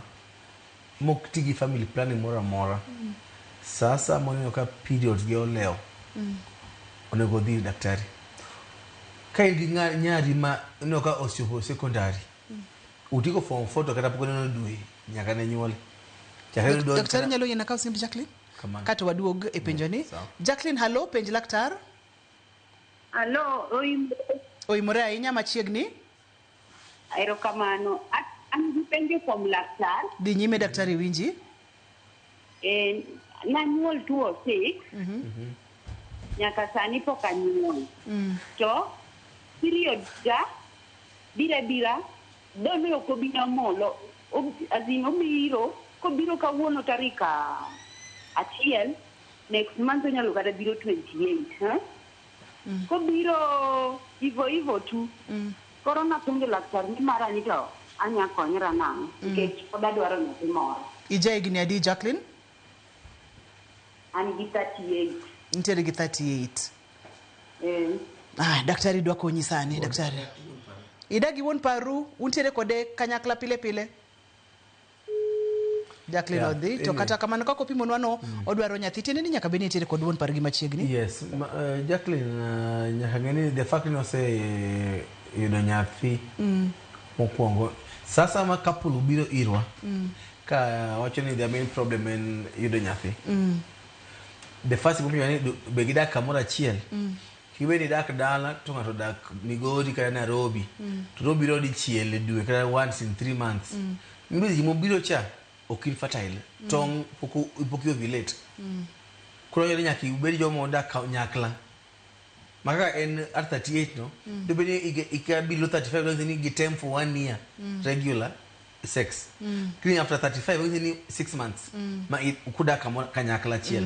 mok ti gi family planning moro amora, sasa moneno ka periods ge olewo, onego odhi ir daktari. Ka in gi nyari ma ineno ka osechopo secondary, otieko form 4 to kata pok oneno dwe nyaka ne nyuole. Chakre ne donj. Daktari nyalo yiena kawo simb Jacqueline? Kamano. Kato waduog e penjo ni. Sawa. Jacqueline, hallo, penj laktar. Alo, Oimore ahinya machiegni. Erokamano. An gi penjo kuom laktar. Dhi nyime, daktari winji. Nanyuol 206, nyaka sani pok anyuol. To period ga biro abira, done ok obi namolo. As in obiro, kobiro kawuono tarik 1, next month onyalo kata biro 28. Huh? Kobiro hivyo hivyo tu. Koro napenjo laktar ni mara ni to anya konyra nang'o? Nikech pod adwaro nyathi moro. Ija higni adi, Jacqueline? An gi 38. Nitiere gi 38. Eh. Ah, daktari dwa konyi sani, daktari. Idak gi wuon paru, untiere kode kanyakla pile pile? Jacqueline odhi, to anyway. Kata kamano kaka opimonwa no, odwaro nyathi, tiende ni nyaka bed ni nitiere kod wuon pargi machiegni. Yes, Jacqueline, nyaka ng'e ni the fact ni ose yudo nyathi mokwongo. Sasa ma couple obiro irwa ka wacho ni their main problem en yudo nyathi. The first thing ni be gidak kamoro achiel. Kibed idak dala to ng'ato odak Migori kata Nairobi. To nobiro dichiel e dwe kata once in 3 months. Iyudo seche mobiro cha ok infertile. Tong' pok i ovulate. Koro nyalo nyaka ibed joma odak kanyakla. Ma kaka en at 38 no, dobed ni ika below 35 donse ni gitem for 1 year regular sex. Kini after 35 donse ni 6 months ma kudak kanyakla achiel.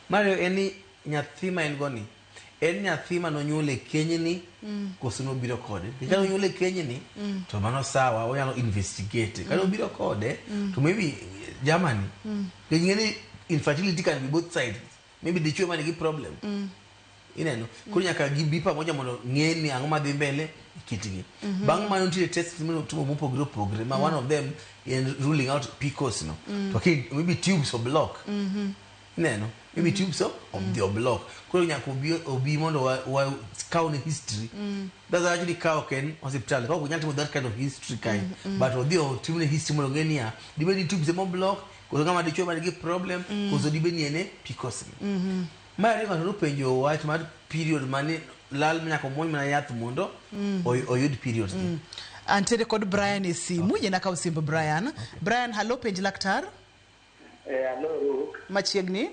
Mar ariyo en ni nyathi ma en go ni, en nyathi ma nonyuol e kenyni koso nobiro kode. Nikech ka nonyuol e kenyni, to mano sawa, wanyalo investigate. Ka nobiro kode, to maybe Germany. Nikech ing'e ni infertility can be both sides. Maybe dichuo ema nigi problem. Ineno? Koro nyaka gibi pamoja mondo ng'e ni ang'o madhi mbele e kitgi. Bang' mano nitie tests mitimo mopogore opogore ma one of them en ruling out PCOS no. To ki maybe tubes o block. Ineno? Maybe tubes o odhi o block. Koro nyaka obi mondo wa kaw ne history. That's why actually ka ok en hospital. Ka ok onyal timo that kind of history kae. But odhi otimne history mondo ong'e niya, dibed ni tubes ema block, koso ng'ama dichuo ema nigi problem, koso dibed ni en e PCOS ni. Mar ariyo, ng'ato nopenjo wach mar period mane lal nyaka omuony mana yath mondo oyud periods gi. Antiere kod Brian e simu, yiena kaw simb Brian. Brian, hallo, penj laktar. Hello, Ruth. Machiegni.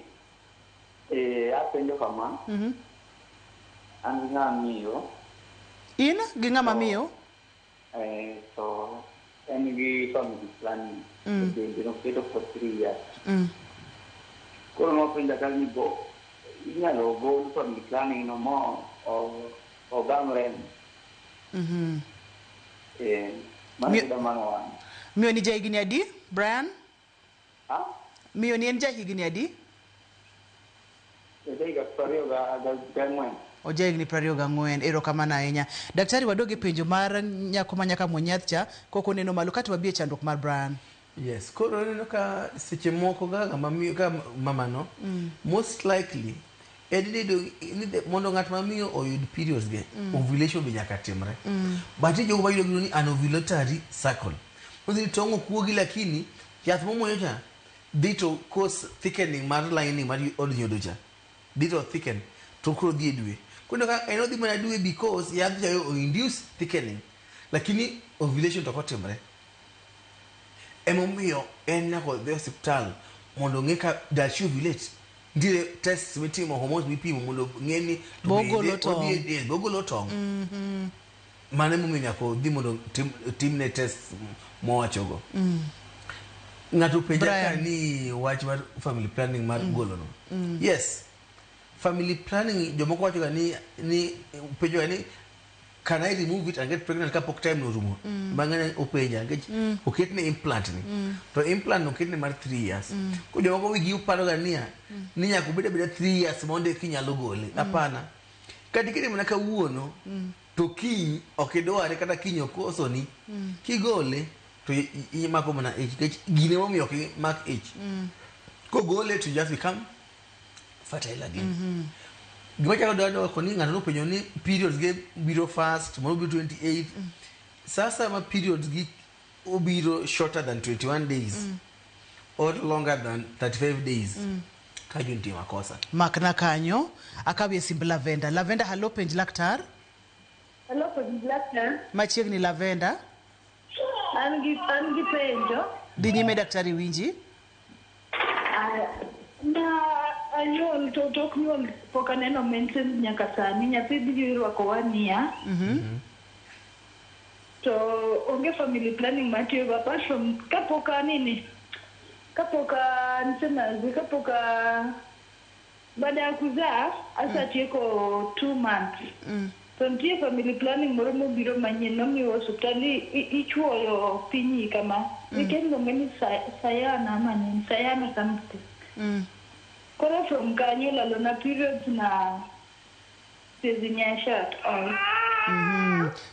Apenjo kama. An gi ng'ama miyo. In gi ng'ama miyo? To en gi family planning. Bende noketo for 3 years. Koro nopenja ka ni bo inyalo gol family planning no mo ogam remo. Mano e mano wan. Miyo ni jahigni adi, Brian? Ha? Miyo ni en jahigni adi? Ojahiga 24. Ojahigni 24. Erokamano ahinya. Daktari, wadog e penjo mar nyako ma nyaka muony yath cha, kok oneno malo kato wabi e chandruok mar Brian. Yes, koro ineno ka seche moko kaka mamiyo ka mamano, most likely en ni mondo ng'at mamiyo oyud periods ge, ovulation be nyaka timre. But nitie jogo mayudo gino ni anovulatory cycle. Manyiso ni tong' ok wuogi, lakini yath momuonyo cha dhi to cause thickening mar lining mar od nyodo cha. Dhi to thicken to koro dhi e dwe. Koro ka en odhi mana dwe because yath cha o induce thickening. Lakini ovulation to ok otimre. Emomiyo en nyaka odhi e osiptal mondo ong'e ka does she ovulate. Nitiere tests mitimo, hormones mipimo mondo ong'e ni to Bo ogolo bende tong'. odhi e del, be ogolo tong'. Mano emomiyo nyaka odhi mondo timne test mowachogo. Ng'ato penja ka ni wach mar family planning mar golo no. Yes. Family planning jomoko wacho ga ni penjo ga ni can I remove it and get pregnant kapok time no orumo? Mang'eny openja nikech oketne implant ni. To implant no oketne mar 3 years. Koro jomoko wigi paro ga niya ni nyaka obed abeda 3 years mondo eka inyalo gole. Hapana. Kata ikete mana kawuono to kiny ok idware kata kiny okosoni kigole to imako mana ich nikech gine momiyo ok imak ich. Kogole to you just become fertile again. Gima chako dwaro ni ng'ato nopenjo ni periods ge biro fast moro biro 28. Sasa ma periods gi obiro shorter than 21 days or longer than 35 days. Kanyo nitie makosa. Makna kanyo, akawie simb Lavenda. Lavenda, halo, penj laktar. Hello, penj laktar. Machiegni Lavenda. An gi penjo. Dhi nyime daktari winji. Na anyuol to tok nyuol pok aneno menses nyaka sani. Nyathi biro irwako 1 year. To onge family planning matiyogo apart from kapok anini. Kapok nisemaje, kapok baada ya kuzaa asatieko 2 months. To nitie family planning moro mobiro manyien nomiyo osiptal ichuoyo pinyi kama. Iluonge ni sayana ama nini, sayana something. Koro from kanyo lalona periods na siwezi nyesha at all.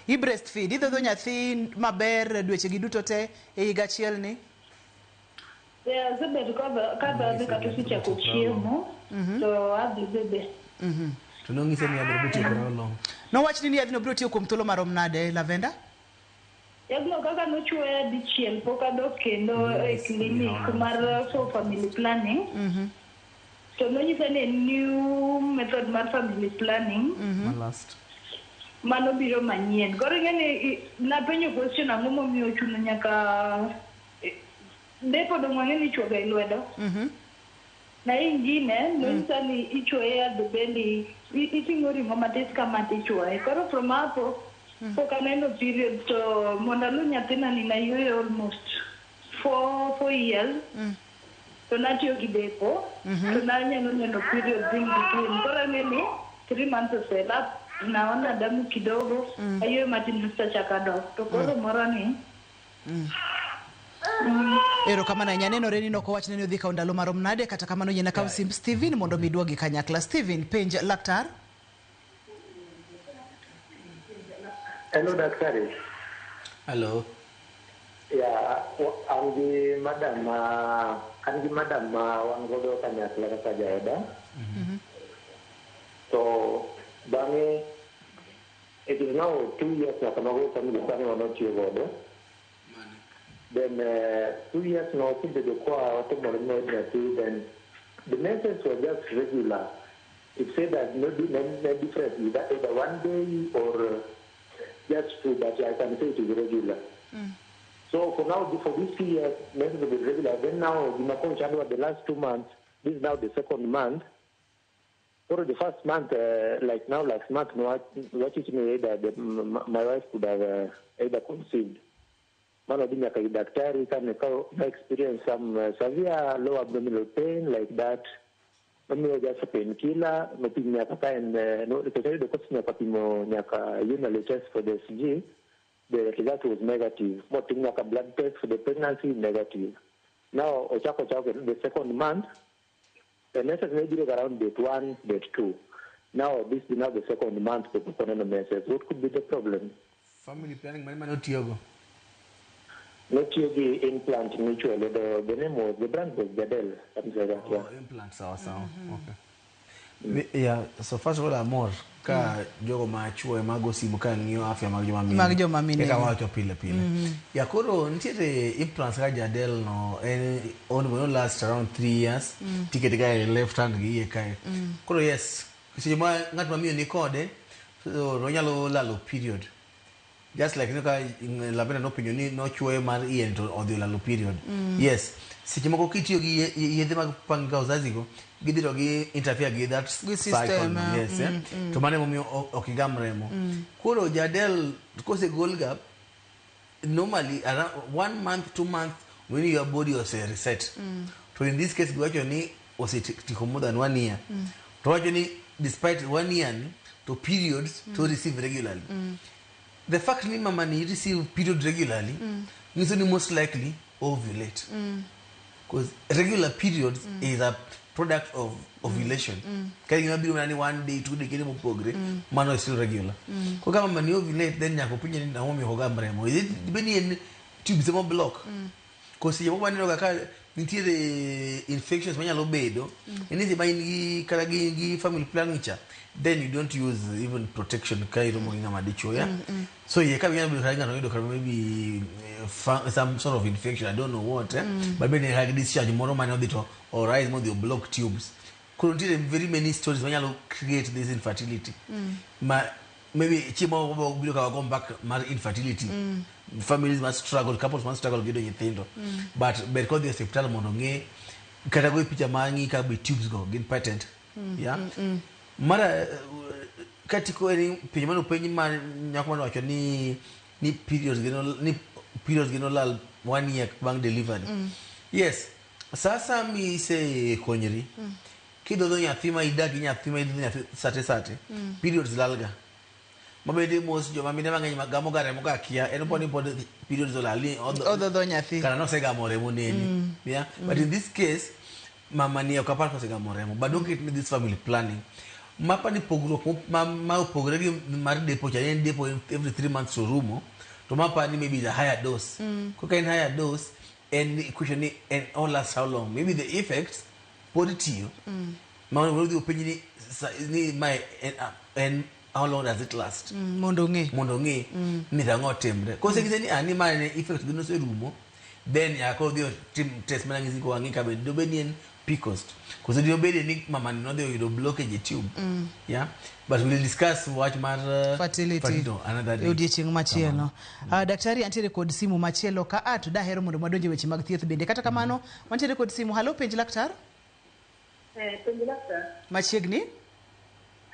I breastfeed, idhodho nyathi maber dweche gi duto te e higa achiel ni? Yeah, asebet kadhodhe kata osechako chiemo to adhi bebe. To nong'ise ni yadhno biro tiyo for how long? Nowachni ni yadhno biro tiyo kuom thuolo marom nade, Lavenda? Yadhno kaka nochuoya dichiel pok adok kendo e clinic mar for family planning. To nonyisa ni en new method mar family planning. Last. Mano biro manyien. Koro ing'e ni napenjo question ang'o momiyo ochuno nyaka depo dong' wang'e ni ichuoga e lwedo. Na ingine nonyisa ni ichuoye at the belly, iting'o ring'o matis kama tichuoye. Koro from hapo pok aneno period to mondo alu nyathina ni nayueyo almost 4 years. To natiyo gi depo to nanyalo neno period in between. Koro ang'e ni 3 months oselap naona damu kidogo ayueyo matin to dok. To koro moro ni Erokamano ahinya. Nenore ni nokowachne ni odhi kawo ndalo marom nade, kata kamano yiena kaw simb Steven mondo mi duogi kanyakla. Steven, penj laktar. Hello, daktari. Hello. Yeah, an gi madam ma wan godo kanyakla kaka jaoda. To bang'e it is now 2 years nyaka mago family planning wanotiyo godo. Then 2 years now, then the menses were just regular. It said that no difference either 1 day or just 2, but I can say it is regular. So for now, for these 2 years, menses have been regular. Then now, the last 2 months, this is now the second month. For the first month, like now, last month, what is me either my wife could have either conceived. Mano dhi nyaka ir daktari kane ka experience some severe low abdominal pain like that. Nomiyo just a painkiller, nopim nyaka ka en noyudo kosenyaka pimo nyaka urinary test for the SG, the result was negative. Motim nyaka blood test for the pregnancy, negative. Now ochako the second month, the menses may be around date 1, date 2. Now this is now the second month for the menses. What could be the problem? Family planning mane manotiyogo? Notiyo gi implant mutual. The name was, the brand was Jadelle, something like that. Oh, yeah. Implant, sawa sawa. Okay. Yeah, so first of all, amor ka jogo ma chuo ema go simu ka ng'iyo afya mag joma mine. Mag joma mine. Kaka wacho pile pile. Ya koro nitiere implants ka Jadelle no en on last around 3 years. Ticket ka left hand gi iye kae. Koro yes, seche ma ng'at ma miyo ni kode, so onyalo lalo period. Just like Lavenda nopenjo ni nochuoye mar iye to odhi olalo period. Yes. Seche moko kitiyo gi yedhe mag panga uzazi go, gidhi to gi interfere gi that Gi cycle system, no, yes, eh. To mano emomiyo ok igam remo. Koro jadel kosegol ga, normally around 1 month, 2 months, when your body ose reset. To in this case giwacho ni osetieko more than one year. To wacho ni despite one year ni, to periods to receive regularly. The fact ni mama ni receive period regularly nyiso ni most likely ovulate, because regular periods is a product of ovulation. Ka gima biro mana ni 1 day, 2 day kende mopogre, mano is still regular. Ko ka mama ni ovulate, then nyaka openje ni ang'o momiyo ok ogam remo. Is it dibed ni en tubes ema block? Koseche moko waneno ga ka nitiere infections manyalo bedo. En ni ma in gi kata gi family planning cha, then you don't use even protection ka iromo gi ng'ama dichuo, yeah? So iye ka nyalo bedo kata ng'ato yudo kata maybe some sort of infection, I don't know what, eh? But bende kata gi discharge moro mane odhi to orise modhi oblock tubes. Koro nitiere very many stories manyalo create this infertility. Ma maybe chiemo moko biro ka wago mbaka mar infertility. Families must struggle, couples must struggle gi yudo nyithindo. But ber kodhi e osiptal mondo ong'e kata goyo picha mar ng'i ka be tubes go gin patent. Yeah? Mara katiko en penjo mane openj mar nyako mane owacho ni periods gi nolal one year bang' delivery. Yes. Sasa misekonyri, kidhodho nyathi ma idak gi nyathi ma idhodho nyathi sate sate, periods lalga. Mabende mos joma mine mang'eny ma gamo ga remo ka kia en pod ni pod periods olal ni Odhodho nyathi. Kara nosegamo remo neni. Yeah? But in this case, mama ni ok apar kosegamo remo, but don't get me this family planning. Mapa ni pogruok ma opogore gi mar depo cha, en depo every 3 months to rumo, to mapa ni maybe the higher dose. Koka en higher dose, en question ni en all last how long? Maybe the effects pod tiyo. Ma odhi openj ni ni mae en how long does it last? Mondo ong'e. Mondo ong'e ni ang'o timre. Koseng'ise ni ani ma ne effect gi noserumo, then nyaka koro odhi otim test mana ng'isi ko wang'i ka bende dobed ni en PCOS. Koso dobed ni mama ni nodhi oyudo blockage e tube. Yeah? But we'll discuss wach mar fertility fertility another e day. Odiechieng' machielo. Daktari, antiere kod simu machielo ka a to dahero mondo wadonje weche mag thieth bende. Kata kamano, wantiere kod simu. Halo, penj laktar. Eh, penj laktar. Machiegni.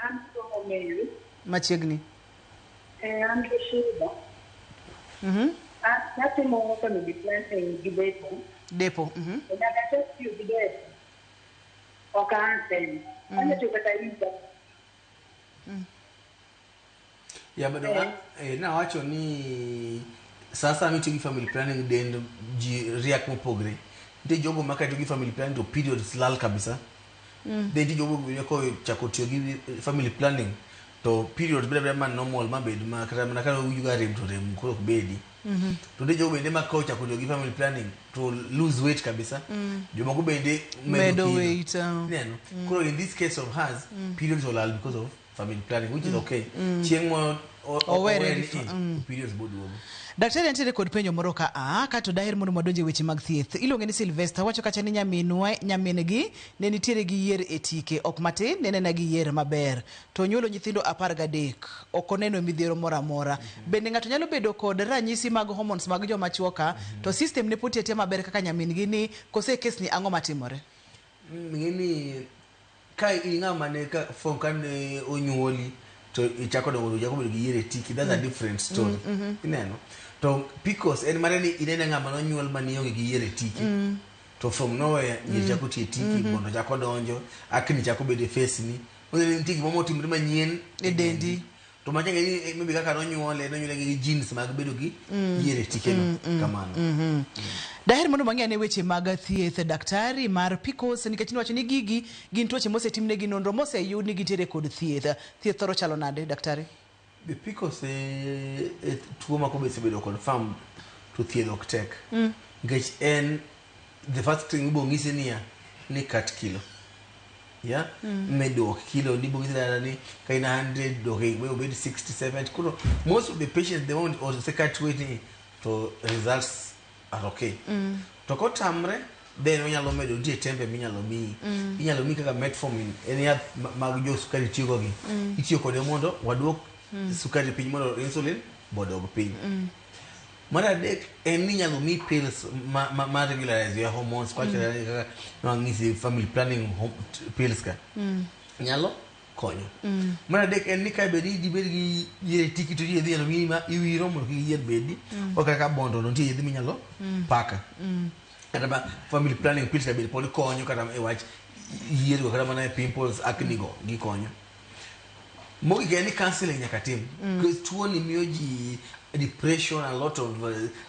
An Somo Mary. Machiegni. Eh, an gi shida. An natimo family planning gi depo. Depo. To nyaka chak tiyo gi depo. Ok an. Anya tiyo kata higa. Yeah, but nawacho ni sasa mitiyo gi family planning, dend ji react mopogre. Nitie jogo ma ka tiyo gi family planning to periods lal kabisa. Then nitie jogo bende kochako tiyo gi family planning to periods bedo abeda ma normal, mabed ma kata mana ka owinjo ga rem to rem koro ok bedi. To nitie jogo bende ma kochako tiyo gi family planning to lose weight kabisa. Jomoko bende medo kilo. Weight. Ineno? Koro in this case of hers, periods olal because of family planning, which is okay. Chieng' mo owere owere gi ni periods boduogo. Daktari, antiere kod penjo moro ka a kato daher mondo wadonje weche mag thieth. Iluonge ni Sylvester, wacho kacha ni nyaminwa, nyamin-gi ne nitiere gi yier e tike, ok matin, ne nena gi yier maber. To onyuolo nyithindo 13, ok oneno midhiero moro amora. Bende ng'ato nyalo bedo kod ranyisi mag hormones mag joma chuo ka, to system ne pod tiyo atiya maber kaka nyamin-gi ni, kose e kes ni ang'o matimore? Ng'e ni ka in ng'ama ne ka from kane onyuoli to ichako dongo to ichako bedo gi yier e tiki, that's a different story. Ineno? To PCOS en mare ni inene ng'ama nonyuol ma nionge gi yier e tiki. To from nowhere yier chako ti e tiki, mondo chako donjo, acne chako bedo e face ni. Onge ni nitie gimoro motimore manyien e dendi. To macha ng'e ni maybe kaka nonyuole gi genes mag bedo gi yier e tike no. Kamano. Daher mondo wang'e ane weche mag thieth, daktari, mar PCOS, nikech niwacho ni gigi gin tuoche mosetimnegi nonro moseyud ni gintiere kod thieth. Thieth thoro chalo nade, daktari? The PCOS e tuo ma kosebedo confirmed to thiedh ok tek. Nikech en the first thing ibo ng'isi niya ni cut kilo. Yeah? Meduok kilo ni ibo ng'isi dada ni ka in 100 dok e obed 67. Koro most of the patients, the moment ose cut weight ni to results are okay. To kotamre, then onyalo medo, nitie tembe minyalo miyi. Inyalo miyi kaka metformin, en yath mag jo sukari tiyogo gi. Itiyo kode mondo waduok sukari piny mondo insulin bodog piny. Mar adek en ni inyalo miyi pills ma regularize your hormones kwachore kaka nwang'isi family planning pills ka nyalo konyo. Mar adek en ni ka bed ni dibed gi yier e tiki to yedhe inyalo miyi ma iwiro mondo kik yier bedi. O kaka bondo no nitie yedhe minyalo paka. Kata ma family planning pills ka bende pod konyo kata e wach yiergo kata mana e pimples acne go gikonyo. Mogik en ni counseling nyaka tim. Because tuo ni miyo ji depression, a lot of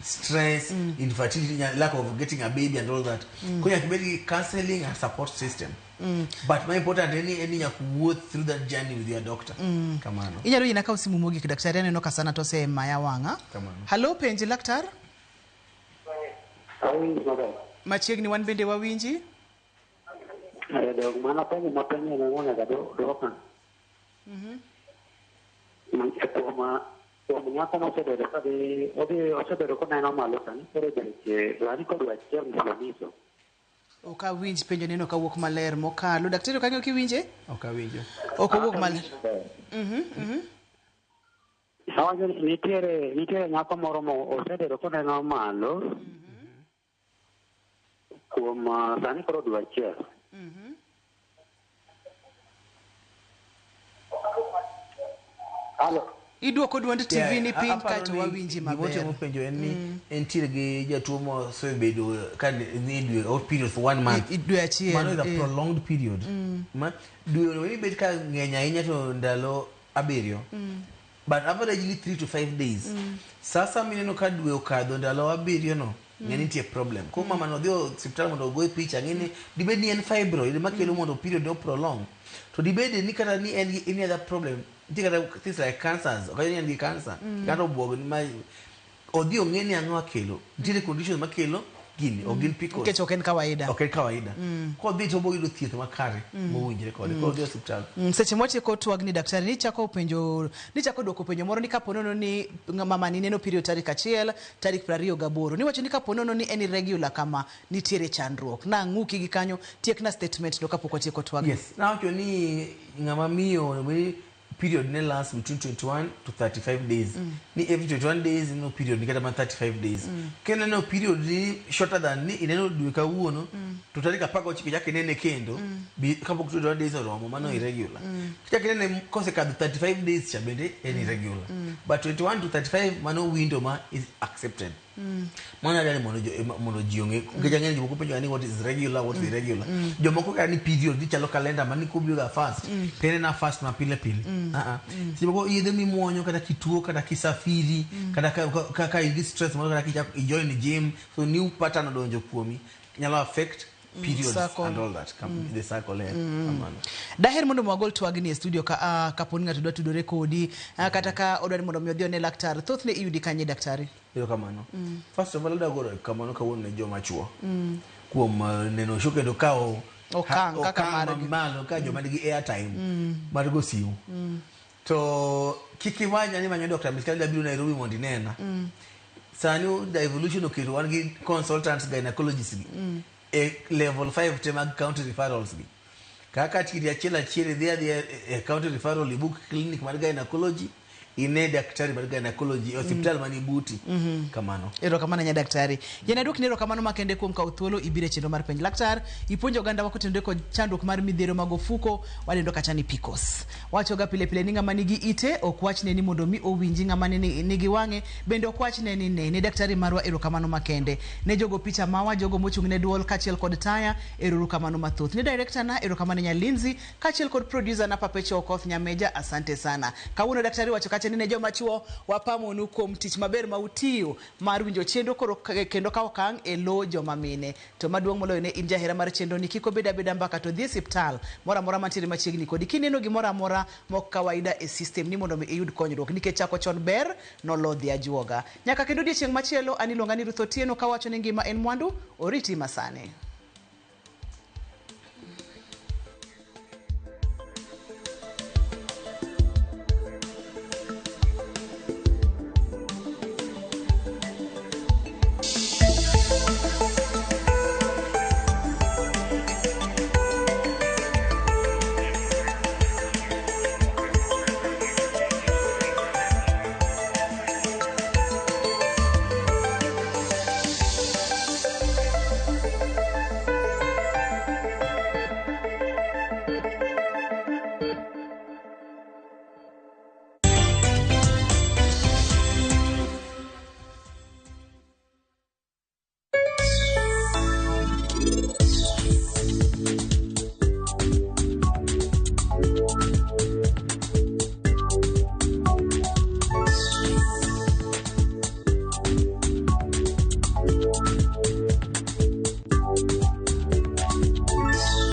stress, infertility, lack of getting a baby and all that. Koro nyaka ibed gi counseling and support system. But more important en ni nyaka wuoth through that journey with your doctor. Kamano. Inyalo yiena kaw simu mogik daktari aneno ka sana to osemaya wang'a. Kamano. Halo penj laktar. Awinji maber. Machiegni wan bende wawinji. Dong mana penjo mapenjo ne onego duoka. Kuom nyako mosebedo kadhi odhi osebedo koneno malo sani koro deche sani kod achiel mfululizo. Ok awinj penjo neno kawuok maler mokalo. Daktari ok ang'eyo kiwinje? Ok awinjo. Ok owuok maler. Mhm. Awacho ni nitiere nyako moro mo osebedo koneno malo kuom sani koro dwe achiel. Halo. Iduoko duond TV ni piny Aparo kaeto ni wawinji gima maber. otemo penjo en ni entiere gi jatuo mosebedo ka ni dwe or period for one month. Dwe achiel. Mano is a prolonged period. Ma dwe onego ni bet ka ng'eny ahinya to ndalo 7. But averagely 3 to 5 days. Sasa mineno ka dwe okadho ndalo 7 no, ng'e ni nitie problem. Koro mama no dhi osiptal mondo ogoye picha, ng'e ni dibed ni en fibroid makelo mondo period no prolong. To dibed ni kata ni en gi any other problem. Nitie kata things like cancers, ok ni en gi cancer. Kata obuog ni ma odhi ong'e ni ang'o akelo. Nitiere conditions makelo gini, ok gin PCOS. Nikech ok en kawaida. Ok en kawaida. Kodhi to obo yudo thieth makare mowinjore kode. Koro odhi e osiptal. Seche mwatieko twagni daktari nichako penjo nichako duoko penjo moro ni kapo nono ni mama ni neno period tarik 1 tarik 28 niwacho ni kapo nono ni en irregular kama nitiere chandruok nang'uki gi kanyo tiekna statement no kapok watieko twagni. Yes, nawacho ni ng'ama miyo onego bed ni period ne last between 21 to 35 days. Ni every 21 days ineno period ni kata mana 35 days. Kineno period ni shorter than ni ineno dwe kawuono to tarik 19 chak inene kendo kapok 21 days oromo mano irregular. Kichak inene kosekadho 35 days cha bende en irregular. But 21 to 35 mano window ma is accepted. Mano adwaro ni mondo ji ong'e nikech ang'e ni jomoko penjo ni what is regular, what is irregular. Jomoko kaya ni period gichalo kalenda ma ni kobiro ga fast to en ena fast ma pile pile. Ah, ah. Seche moko yedhe mimuonyo kata kituo kata kisafiri kata ka in gi stress moro kata kichako ijoin gym so new pattern odonjo kuomi nyalo affect periods Circle. and all that. The cycle, yeah. Kamano. Daher mondo wagol twagni e studio ka kapo ni ng'ato dwa tudore kodi kata ka odwa ni mondo mi odhi one laktar thothne iyudi kanye daktari? Erokamano. First of all adwa goro erokamano kawuono ne joma chuo kuom neno show kendo kawo Okang' kaka okang' margi. mamalo ka joma nigi airtime mar go simu. To kik imanya ni manyo Dr. Miskali abiro Nairobi mondo inena. Sani the evolution oketo wan gi consultants gynecologists gi e level 5 te mag county referrals gi. Kaka chiri achiel achiel idhi adhiya e county referral ibook clinic mar gynecology ine daktari mar gynecology e osiptal mani buti. Kamano. Erokamano nya daktari. Yien aduokni erokamano makende kuom kawo thuolo ibiro e chenro mar penj laktar. Ipuonjo oganda wa kotenore kod chandruok mar midhiero mag ofuko wadendo kacha ni PCOS. Wachoga pile pile ni ng'ama nigi ite ok wachne ni mondo mi owinji ng'ama nigi wang'e bende ok wachne ni ne. Ne daktari marwa erokamano makende. Ne jogo picha mawa jogo mochung' ne duol kaachiel kod taya erokamano mathoth. Ne director na erokamano nya Lindsay kaachiel kod producer na Papecho Okoth Nyameja asante sana. Kawuono daktari wacho kacha ni ne joma chuo wapamonu kuom tich maber ma utiyo mar winjo chenro koro kendo kawo okang' e lo joma mine. To maduong' moloyo ne in jahera mar chenro ni kik obed abeda mbaka to dhi e osiptal moro amora mantiere machiegni kodi kineno gimoro amora mok kawaida e system ni mondo mi iyud konyruok nikech chako chon ber nolodhi ajuoga. Nyaka kendo odiechieng' machielo an iluonga ni Ruth Otieno kawacho ni ngima en mwandu oriti masani. Thank you.